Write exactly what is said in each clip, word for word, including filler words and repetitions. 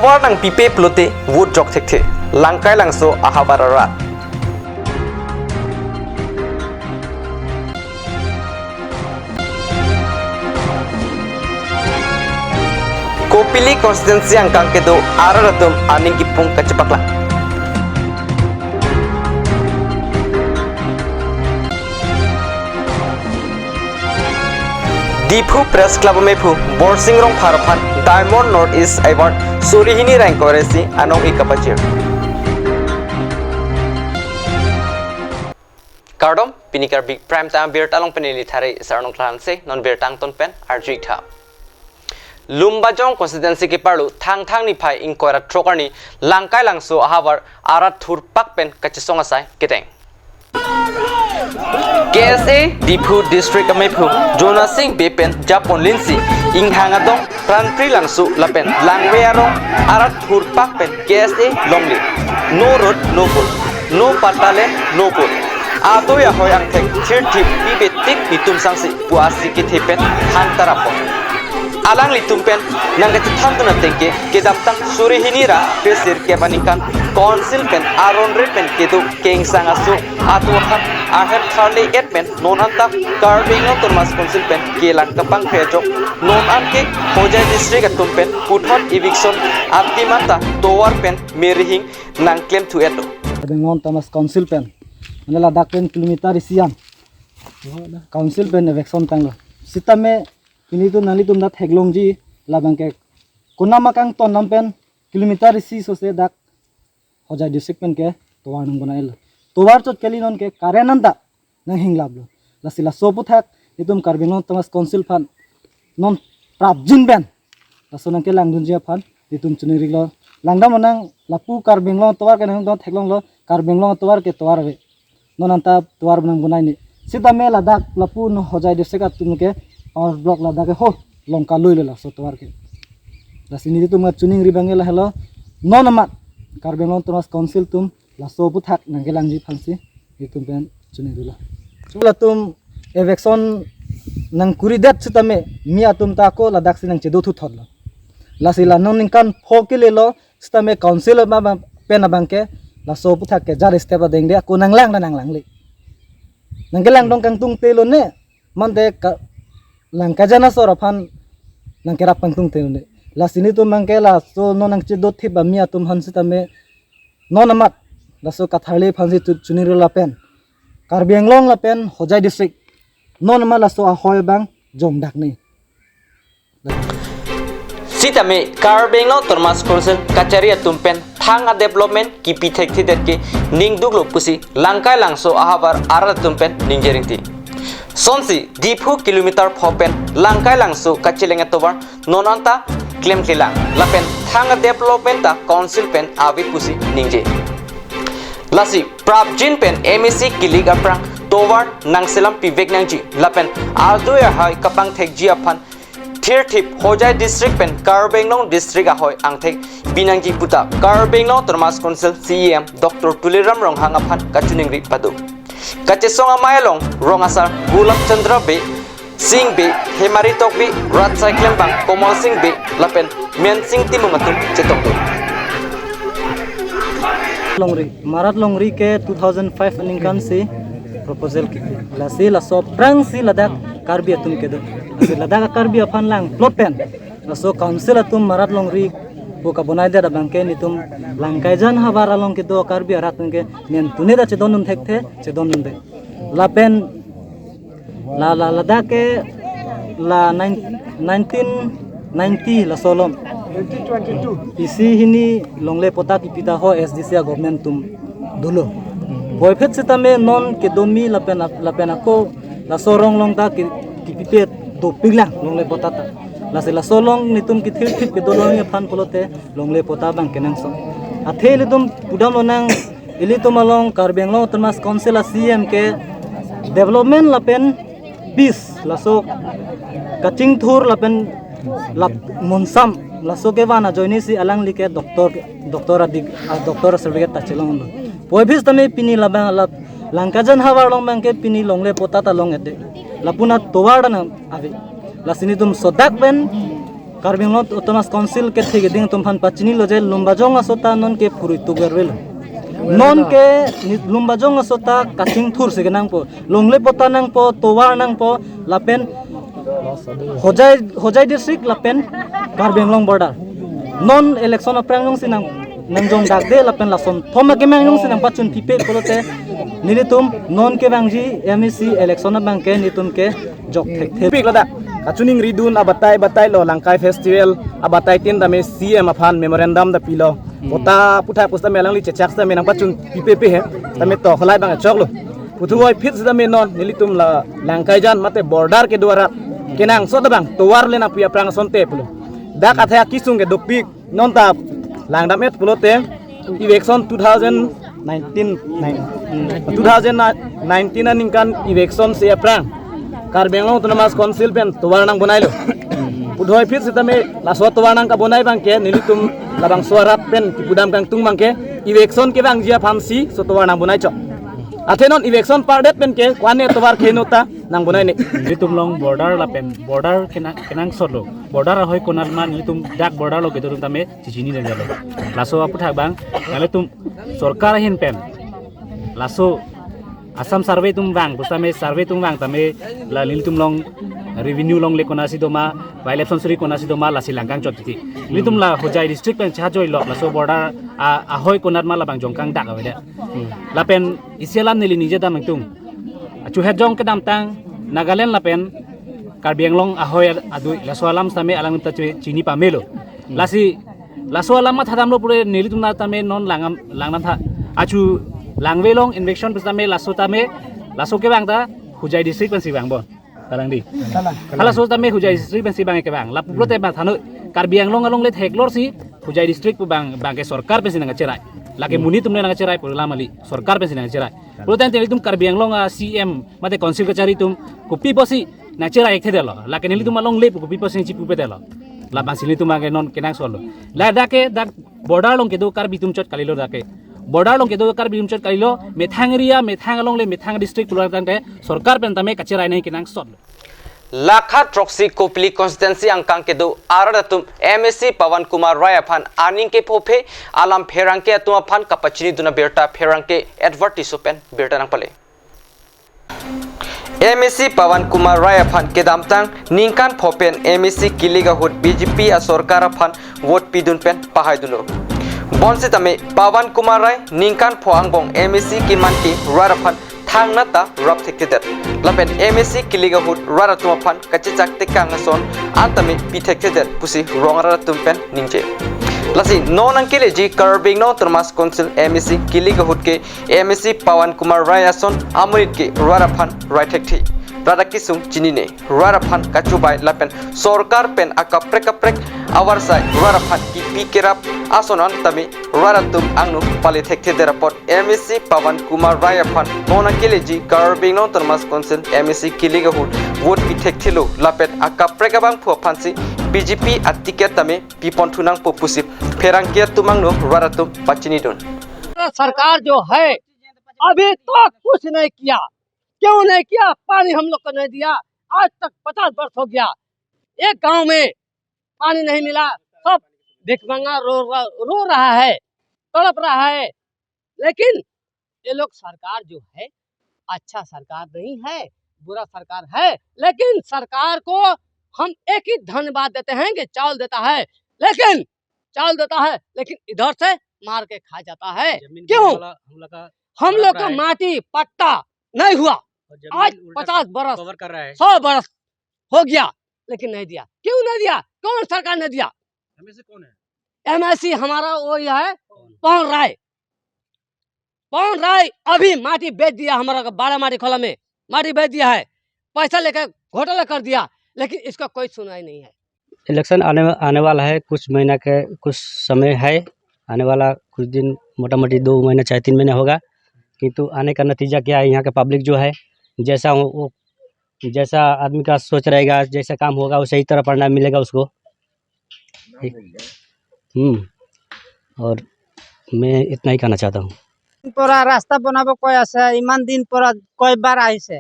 Tovar nangpipe pulote vote jok thekthe, Langkai Langso ahavar arat. Kopili constituency angkang kedo arat atum aning kipung kachepaklang. Diphu Press Club amephu Borsing Rongphar aphan Diamond North East Award suri hini ra ingkoi ra isi anong-e kapachir. Kardom, pini Karbi Prime Time birta along pen neli Thare Sarnong Klanse, non birta angton pen arju-ik tha. Lumbajong constituency keparlo Thangthang niphai ingkoi ra throk arni Langkai Langso ahavar arat thurpak pen kachesong asai keteng. K S A Diphu District amephu Jona Sing Bey pen japon linsi inghang adong Pranpri Langso lapen Langve arong arat thurpak pen K S A longle. No road, no vote. No patta le, no vote. Adoi ahoi angthek thirthip pipe tik nitum sangsi pu asi kethe pen hang tarapon. Alanglitum pen nangkachethandun ateng ke kedamtang suri hini ra pesir kep aningkan council pen aron re pen kedo kengsang aso atum aphan aher tharle-et pen non anta Karbi Anglong Autonomous Council pen kelang kapangkre ajok non anke Hojai District atum pen puthot eviction atim anta tovar pen merihing nangklem thu-et do. Karbi Anglong Autonomous Council pen mane ladak pen kilometer isi an council pen eviction tanglo. Sitame pini tu nanglitum ta theklongji labang ke konama kangton nam pen kilometer isi sose dak Hojai District pen ke tovar nang bonai lo. Tovar chot kali non ke current anta nanghinglaplo. Lasi laso aphuthak itum Karbi Anglong Autonomous Council aphan non prapjin pen laso nangkelangdunji aphan itum choningri lo. Langdam nang lapu Karbi Anglong tovar ke nangdon theklonglo, Karbi Anglong tovar ke tovar ave. Non anta tovar nang bonai ni. Sitame ladak lapu non Hojai District atum ke power block ladak ke ho long kaloi lo laso tovar ke. Lasi nelitum choningri abang ke lahelo, non amat Karbi Anglong Autonomous Council atum laso aphuthak nangkelangji aphansi itum pen choningri lo. Chula atum eviction nangkuridet sitame mi atum ta ako ladaksi nangchedo thuthot lo. Lasi la non ningkan pho kelelo sitame council ma ba pen abang ke laso aphuthak ke jar step adeng de ako nanglang ta nanglangle. Nangkelangdun kangtungte lo ne, mante ka Langkai Jan asor aphan nangkerap kangtungte lo ne. Lasi nelitum abang ke laso non nangchedo thip ami atum aphan sitame non amat laso katharle aphansi tu choningri lapen Karbi Anglong lapen Hojai District non amat laso ahoi abang jongdak ni. Sitame Karbi Anglong Autonomous Council kachari atum pen thang a development kipi thekthedet ke ningduklo pusi Langkai Langso ahavar arat atum pen ningje ringti. Sonsi Diphu kilometer pho pen Langkai Langso kacheleng atovar non anta klemklelang lapen thang a development ta council pen ave pusi ningje. Lasi prapjin pen M A C kilik aphrang tovar nangselam pivek nangji lapen adoi ahoi kapangthekji aphan thirthip Hojai District pen Karbi Anglong District ahoi angthek binangji puta Karbi Anglong Autonomous Council C E M Doctor Tuliram Ronghang aphan kachoningri pado. Kachesong amei along rong asar Gulab Chandra Bey, Sing Bey, Hemari Tokbi, Ratsai Klembang, Komal Sing Bey lapen Mensing Timung atum chetongdun. Longri, Marat Longri ke two thousand five aningkan si proposal kipi. Lasi laso aphrangsi ladak Karbi atum kedo. Lasi ladak Karbi aphan lang plot pen. Laso council atum Marat Longri pu kabonai det abang ke nelitum Langkai Jan havar along kedo Karbi arat atum ke nen tuni ta chedondun thekthe, chedondunde. Lapen la la ladak ke la nine-, nineteen ninety laso along isi hini longle patta kipi ta ho S D C a government atum dolo. Puvoiphit sitame non kedo mi lapen ap-, lapen ako laso arong along ta ki-, kipipe dopiklang longle patta ta. Lasi laso along nelitum kethirthip kedo nangji aphan pulote longle patta abang kenangsot. Athe nelitum pudam lonang, ilitum along Karbi Anglong Autonomous Council a C E M ke development lapen peace laso kachingthur lapen lap monsam laso kevan ajoine si alangli ke doctor, doctor adig, ah, doctor certificate ta chelonglo. Puvoiphit sitame pini labang lap Langkai Jan havar along abang ke pini longle patta ta long-et de. Lapu na tovar ta nang ave. Lasi nelitum sodak pen Karbi Anglong Autonomous Council kethe keding atum aphan pachinilo je Lumbajong aso ta non ke phurui tugar velo. Non ke ni Lumbajong aso ta kachingthur si kenangpo. Longle patta nangpo, tovar nangpo, lapen Hojai, Hojai district lapen Karbi Anglong border. Non election aphrang jongsi nang, nangjong dakde lapen lason thom akemang jongsi nangpachun pipe pulote nelitum non kevangji M A C election abang ke nelitum ke jok thekthe. Pik ladak. Kachiningridun abatai batai lo Langkai Festival abatai tin tame C M aphan memorandum ta pilo. Hmm. Patta aphuthak pusitame alangli chechak sitame nangpachun pipe pe he. Tame to khalai abang choklo. Puthot phit sitame non nelitum la Langkaijan mate border kedo arat kenangsot abang tovar le nangpi aphrang asonte pulo. Dak athe akesung ke dopik non ta langdam-et pulote election two thousand nineteen, nine, two thousand nineteen aningkan election si aphrang Karbi Anglong Autonomous Council pen tovar nangbonailo. Puthot phit sitame laso tovar nangkabonai abang ke nelitum labangso arat pen kipudam kangtung abang ke election kevangji aphansi laso tovar nangbonai chok. Athe non election pardet pen ke ko-an atovar kheno ta nangbonai ne. Nelitum along border lapen border kena-, kenangsot lo. Border ahoi konat ma nelitum dak border lo kedo atum tame chichinidunlo. Laso aphuthak abang nelitum sorkar ahin pen laso Assam Survey atum vang, pusitame survey atum vang tame la nelitum along revenue longle konatsi doma, violation suri konatsi doma, lasi langkang chot titi. Nelitum la Hojai district pen chehajoi lo, laso border a, ahoi konat ma labang jongkang dak avedet. Hmm. Lapen isi alam neli ningje dam nangtung. Chuhet jong kedamtang Nagaland lapen Karbi Anglong ahoi adui laso alam sitame alang ta chi-, chini pamelo. Hmm. Lasi laso alam mathadamlo pure nelitum na tame non langam, langdam tha. Achu langve along election pusitame laso tame, laso kevang ta Hojai district pensi vangbom. Kalang di. Kalang. Halaso tame Hojai district pensi vang kevang. La pulote mathano Karbi Anglong along le theklorsi Hojai district pu abang, abang ke sorkar pensi nangcherai. Lake Hmm. monit atum le nangcherai pu alam kali. Sorkar pensi nangcherai. Pulote nelitum Karbi Anglong a C M mate council kachari atum kopi pusi nangcherai thedetlo. Lake nelitum alongle pu kopi pusi chipupe detlo. Labangsi nelitum abang ke non kenangsot lo. Ladak ke dak border along kedo Karbi atum chot kalilo dak ke. Border along kedo Karbi atum chot kalilo, methang area, methang alongle, methang district pulo tangte sorkar pen tame kacherai nangji kenangsot lo. Lakha throksi Kopili constituency angkang kedo arat atum M A C Pawan Kumar Rai aphan aning kephophe alam pherangke atum aphan kapachinidun abirta pherangke Edward Tisso pen birta nangpale. M A C Pawan Kumar Rai aphan kedamtang ningkan pho pen M A C kilik ahut B J P asorkar aphan vote pidun pen pahaidunlo. Bonsitame Pawan Kumar Rai ningkan pho angbong M A C keman ke rat aphan thangnat ta rap thekthedet. Lapen M A C kilik ahut rat atum aphan kachechak tekang ason an tame pi thekthedet pusi rong arat atum pen ningje. Lasi non nangkeleji Karbi Anglong Autonomous Council M A C kilik ahut ke M A C Pawan Kumar Rai ason amonit ke rat aphan rai thekthe. Rat akesung chinine, rat aphan kachubai lapen sorkar pen akaprek kaprek avarsai rat aphan kipi kerap ason an tame rat atum angno pale thekthedet apot M A C Pawan Kumar Rai aphan non nangkeleji Karbi Anglong Autonomous Council M A C kilik ahut vote pi thekthelo lapen akaprek abangphu aphansi B J P aticket tame piponthu nangpo pusi pherangke atum angno rat atum pachinidun. सरकार जो है, अभी तक कुछ नहीं किया। क्यों नहीं किया? पानी हम लोग को नहीं दिया। आज तक पचास वर्ष हो गया, एक गांव में पानी नहीं मिला। सब भिखमंगा रो, रो, रो रहा है, तड़प रहा है। लेकिन ये लोग सरकार जो है, अच्छा सरकार नहीं है, बुरा सरकार है, लेकिन सरकार को हम एक ही धन्यवाद देते हैं कि चावल देता है, लेकिन चावल देता है, लेकिन इधर से मार के खा जाता है। जमीन क्यों? वाला हम लोग का हम लोग का है। माटी पट्टा नहीं हुआ। और जमीन आज उल्टा पचास बरस, कवर कर रहा है। सौ बरस हो गया, लेकिन नहीं दिया। क्यों नहीं दिया? कौन सरकार ने दिया? एमएससी कौन है? एमएससी हमारा वही है, कौन? पवन राय। पवन राय अभी माटी बेच दिया हमारा को, बाड़ा माटी खोला में माटी बेच दिया है, पैसा लेकर घोटाला कर दिया, लेकिन इसका कोई सुनवाई नहीं है। इलेक्शन आने, आने वाला है, कुछ महीना के, कुछ समय है, आने वाला कुछ दिन, मोटा मोटी दो महीना चाहे तीन महीना होगा, किंतु आने का नतीजा क्या है, यहाँ के पब्लिक जो है, जैसा वो, वो, जैसा आदमी का सोच रहेगा, जैसा काम होगा, वैसे ही तरह परिणाम मिलेगा उसको। हम्म, और मैं इतना ही कहना चाहता हूँ। পৰা ৰাস্তা বনাব কৈ আছে, ইমান দিন পৰা কয়বাৰ আহিছে,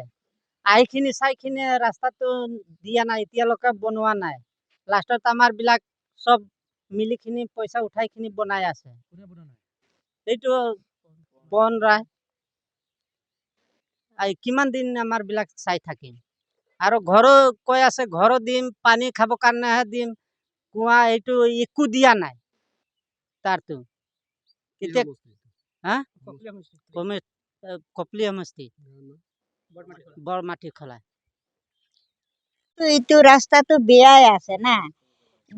আহিখিনি চাইখিনি ৰাস্তাটো দিয়া নাই, এতিয়ালৈকে বনোৱা নাই। লাষ্টত আমাৰ বিলাক চব মিলি খিনি পইচা উঠাই খিনি বনাই আছে। কোনে বনোৱা নাই? এইটো বন ৰায়। আই, কিমান দিন আমাৰ বিলাক চাই থাকিম? আৰু ঘৰো কৈ আছে, ঘৰো দিম, পানী খাব কাৰণেহে দিম, কুঁৱা এইটো একো দিয়া নাই তাৰতো। কি এতিয়া সমষ্টি? হা? কপলি সমষ্টি। কমে-, এ, কপলি সমষ্টি। বৰমাটি খলা। বৰমাটি খলা। তো এইটো ৰাস্তাটো বেয়াই আছে না।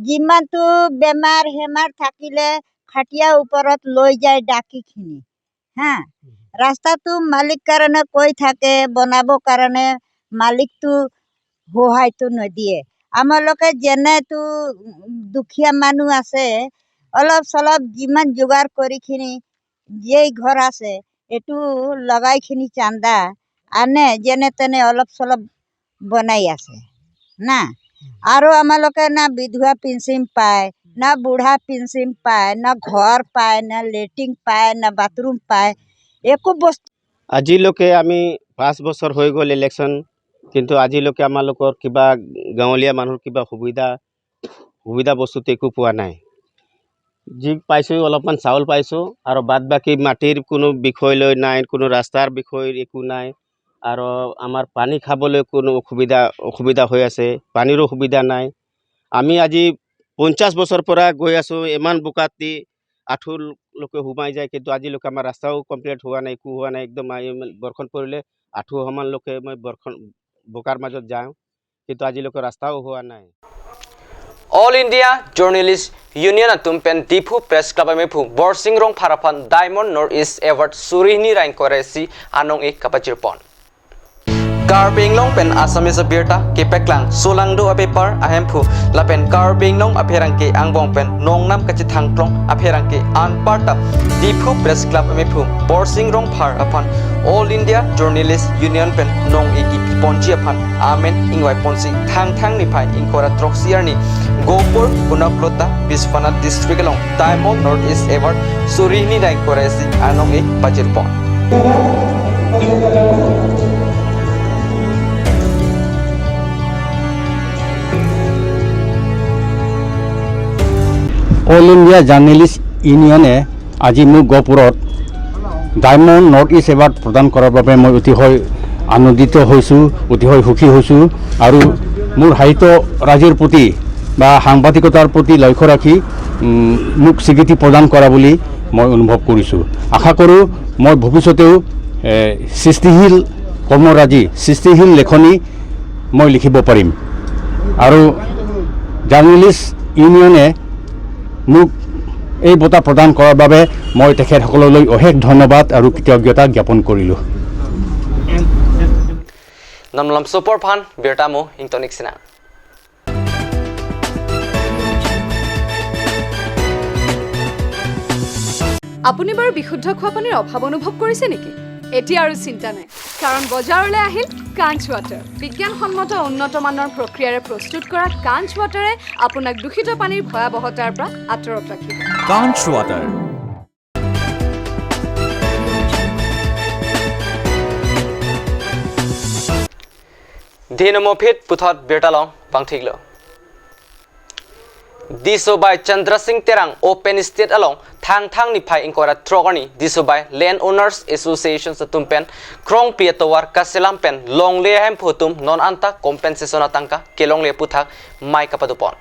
যিমানটো বেমাৰ হেমাৰ থাকিলে খাটিয়া ওপৰত লৈ যায় ডাকিখিনি। হা, ৰাস্তাটো মালিক কাৰণে কৈ থাকে, বনাব কাৰণে মালিকটো সহায়টো নিদিয়ে। আমালোকে যেনেতো দুখীয়া মানুহ আছে, অলপ চলপ যিমান যোগাৰ কৰি খিনি, যেই ঘৰ আছে, এইটো লগাই খিনি চান্দা আনে, যেনে তেনে অলপ চলপ বনাই আছে না। আৰু আমালোকে না বিধৱা পেঞ্চন পায়, না বুঢ়া পেঞ্চন পায়, না ঘৰ পায়, না লেট্ৰিন পায়, না বাথৰুম পায়, একো বস্তু। আজিলৈকে আমি পাঁচ বছৰ হৈ গ'ল ইলেকশ্যন, কিন্তু আজিলৈকে আমালোকৰ কিবা গাঁৱলীয়া মানুহৰ কিবা সুবিধা, সুবিধা বস্তুটো একো পোৱা নাই। যি পাইছো অলপমান চাউল পাইছো, আৰু বাদ বাকী মাটিৰ কোনো বিষয় লৈ নাই, কোনো ৰাস্তাৰ বিষয় একো নাই, আৰু আমাৰ পানী খাবলৈ কোনো অসুবিধা, অসুবিধা হৈ আছে, পানীৰো সুবিধা নাই। আমি আজি পঞ্চাশ বছৰ পৰা গৈ আছো, ইমান বোকাত দি আঁঠুলৈকে সোমাই যায়, কিন্তু আজিলৈকে আমাৰ ৰাস্তাও কমপ্লিট হোৱা নাই, একো হোৱা নাই। একদম আই-, বৰষুণ পৰিলে আঁঠু সমানলৈকে মই বৰষুণ, বোকাৰ মাজত যাওঁ, কিন্তু আজিলৈকে ৰাস্তাও হোৱা নাই। All India Journalist Union atum pen Diphu Press Club amephu Borsing Rongphar aphan Diamond North East Award suri hini ra ingkoi ra isi anong-e kapachirpon. Karbi Anglong pen Assamese abirta kepeklang solangdo apepar ahemphu lapen Karbi Anglong apherangke angbong pen nongnam kachethangklong apherangke anparta Diphu Press Club amephu Borsing Rongphar aphan All India Journalist Union pen nong-e kipi ponji aphan amen ingvai ponsi Thangthang niphai ingkoi ra throksi arni Gopur Konaklata Biswanath District along Diamond North East Award suri hini ra ingkoi ra isi anong-e pachirpon. All India journalist ইউনিয়নে আজি মোক গহপুৰত diamond north ইষ্ট এৱাৰ্ড প্ৰদান কৰাৰ বাবে মই অতিশয় আনন্দিত হৈছোঁ, অতিশয় সুখী হৈছোঁ। আৰু মোৰ সাহিত্যৰাজিৰ প্ৰতি বা সাংবাদিকতাৰ প্ৰতি লক্ষ্য ৰাখি, উম, মোক স্বীকৃতি প্ৰদান কৰা বুলি মই অনুভৱ কৰিছোঁ। আশা কৰোঁ মই ভৱিষ্যতেও, এ, সৃষ্টিশীল কৰ্মৰাজি, সৃষ্টিশীল লেখনি মই লিখিব পাৰিম। আৰু জাৰ্নেলিষ্ট ইউনিয়নে মোক এই বঁটা প্ৰদান কৰাৰ বাবে মই তেখেতসকললৈ অশেষ ধন্যবাদ আৰু কৃতজ্ঞতা জ্ঞাপন কৰিলোঁ। Non malomso apor aphan birta mo ingtonik sinang. আপুনি বাৰু বিশুদ্ধ খোৱা পানীৰ অভাৱ অনুভৱ কৰিছে নেকি? এতিয়া আৰু চিন্তা নাই, কাৰণ বজাৰলৈ আহিল কাঞ্চ ৱাটাৰ। বিজ্ঞানসন্মত উন্নত মানৰ প্ৰক্ৰিয়াৰে প্ৰস্তুত কৰা কাঞ্চ ৱাটাৰে আপোনাক দূষিত পানীৰ ভয়াৱহতাৰ পৰা আঁতৰত ৰাখিব। Kanch Water. Dino mo phit puthot birta along pangthiklo. Disobai Chandra Singh Terang Open Stage along Thangthang niphai ingkoi ra throk arni Disobai Land Owners Association atum pen krongpi atovar kaselam pen longle ahemphu atum non anta compensation atangka kelongle aputhak mei kapadopon.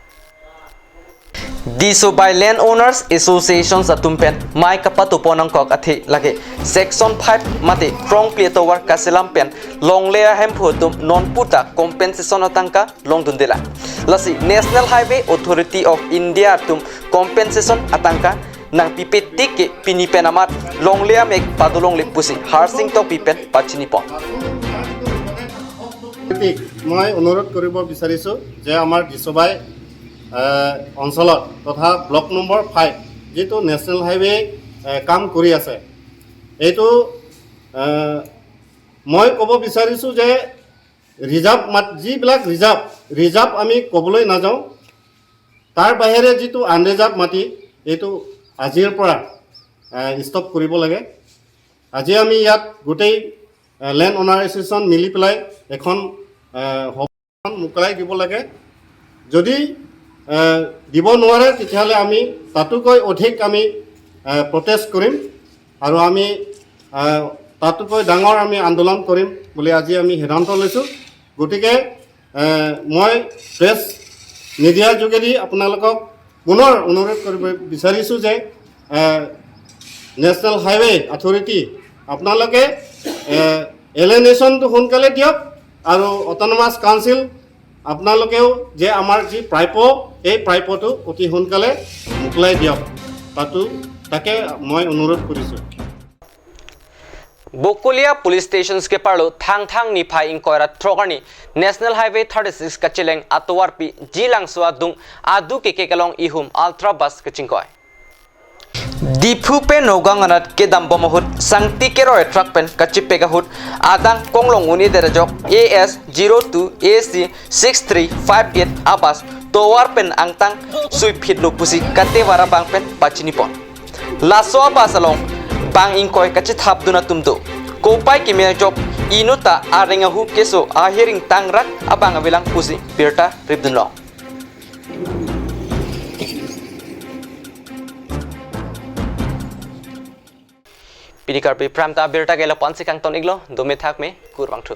Disobai Land Owners Association atum pen mei kapadopon nangkok athe lake Section five mate krongpi atovar kaselam pen longle ahemphu atum non puta compensation atangka longdundelang. Lasi National Highway Authority of India atum compensation atangka nangpipe tik ke pini pen amat longle amek padolongle pusi Harsing Tokbi pen pachinipon. ঠিক, মই অনুৰোধ কৰিব বিচাৰিছোঁ যে আমাৰ ডিচবাই, এ, অঞ্চলত তথা ব্লক নম্বৰ ফাইভ যিটো নেশ্যনেল হাইৱে, এ, কাম কৰি আছে, এইটো, এ, মই ক'ব বিচাৰিছোঁ যে ৰিজাৰ্ভ মাত-, যিবিলাক ৰিজাৰ্ভ, ৰিজাৰ্ভ আমি ক'বলৈ নাযাওঁ, তাৰ বাহিৰে যিটো আনৰিজাৰ্ভ মাটি, এইটো আজিৰ পৰা, এ, ষ্টপ কৰিব লাগে। আজি আমি ইয়াত গোটেই, এ, লেণ্ড অনাৰ এছ'চিয়েশ্যন মিলি পেলাই এখন, এ, সভাখন মোকলাই দিব লাগে। যদি এ, দিব নোৱাৰে, তেতিয়াহ'লে আমি তাতোকৈ অধিক আমি, এ, প্ৰটেষ্ট কৰিম আৰু আমি, এ, তাতোকৈ ডাঙৰ আমি আন্দোলন কৰিম বুলি আজি আমি সিদ্ধান্ত লৈছোঁ। গতিকে, এ, মই প্ৰেছ মিডিয়াৰ যোগেদি আপোনালোকক পুনৰ অনুৰোধ কৰিব বিচাৰিছোঁ যে, এ, নেশ্যনেল হাইৱে অথৰিটি আপোনালোকে, এ, এলিয়েনেশ্যনটো সোনকালে দিয়ক আৰু অট'নমাছ কাউন্সিল আপোনালোকেও যে আমাৰ যি প্ৰাপ্য, এই প্ৰাপ্যটো অতি সোনকালে মোকলাই দিয়ক, তাতো, তাকে মই অনুৰোধ কৰিছোঁ। Bokolia Police Stations keparlo Thangthang niphai ingkoi ra throk arni National Highway thirty six kacheleng atovarpi Jilangso adung adu kekek along ihum Ultra Bus kachingkoi. Diphu pen Nagaon anat kedam bom ahut sangti keroi truck pen kachepek ahut adang konglong un-edet ajok A S zero two A C six three five eight a bus tovar pen angtang suiphitlo pusi katevar abang pen pachinipon. Laso a bus along bang ingkoi kachethapdun atum do. Kopai keme ajok inut ta areng ahu keso ahiring tangrak abang avelang pusi birta ripdunlong. Pini Karbi Prime Time abirta ke lapu-ansi kangton-iklo, dome thakme, kurvangthu.